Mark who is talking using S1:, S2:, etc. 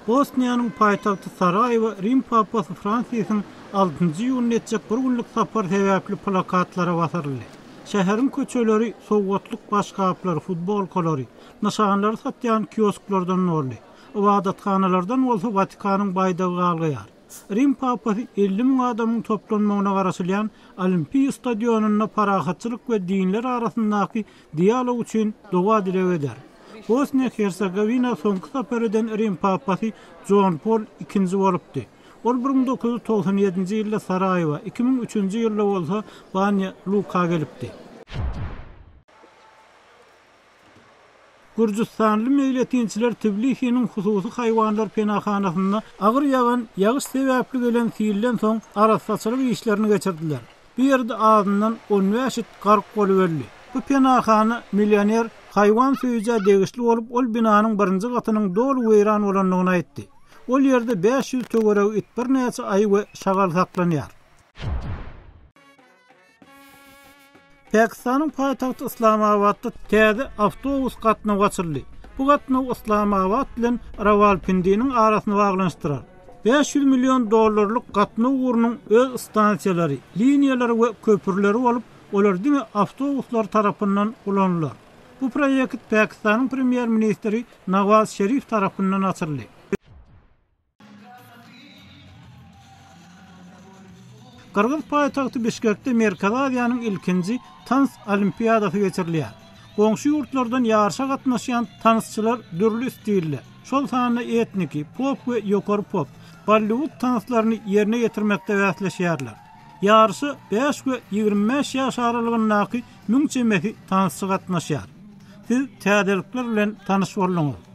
S1: Bosniýanyň paýtagty Saraýewo Rim papasy Fransisiň altynjy iýunda etjek bir günlük sapary sebäpli plakatlara basyryldy. Şäheriň köçeleri sowgatlyk başgaplary, futbolkalary, nyşanlary satýan kiosklardan doldy. Ybadathanalardan bolsa Watikanyň baýdagy galgaýar. Rim papasy 50 müň adamyň toplanmagyna garaşylýan Olimpiýa stadionynda parahatçylyk we dinler arasyndaky dialog üçin doga-dileg eder. Bosniýa-Hersegowina soňky sapar eden Rim papasy Jon Pol ikinji bolupdy. Ol 1997-nji ýylda Saraýewa, 2003-nji ýylda bolsa Banýa Luka gelipdi. Gürjüstanly meýletinçiler Tbilisiniň hususy haýwanlar penahanasynda agyr ýagan ýagyş sebäpli gelen silden soň arassaçylyk işlerini geçirdiler. Bu ýerde azyndan on bäş it gark bolup öldi. Bu penahana millioner haýwan söýüjä degişli bolup, ol binanyň birinji gatynyň doly weýran bolandygyny aýtdy. Ol ýerde 500 töweregi it, birnäçe aýy we şagal saklanýar. Pakistanyň paýtagty Yslamabatda täze awtobus gatnawy açyldy. Bu gatnaw Yslamabat bilen Rawalpindiniň arasyny baglanyşdyrar. 500 million dollarlyk gatnaw ugrunyň öz stansiýalary, liniýalary we köprüleri bolup, olar diňe awtobuslar tarapyndan ulanylar. Bu proýekt Pakistanyň premýer-ministri Nawaz Şerif tarapyndan açyldy. Gyrgyz paýtagty Bişkekde Merkezi Aziýanyň ilkinji tans olimpiadasy geçirilýär. Goňşy ýurtlardan ýaryşa gatnaşýan tansçylar dürli stilde, şol sanda etniki, pop we ýokary pop, bolliwud tanslaryny ýerine ýetirmekde bäsleşýärler. Ýaryşa bäş we 25 ýaş aralygyndaky müň çemesi tansçy gatnaşýar. Siz täzelikler bilen tanyş bolduňyz.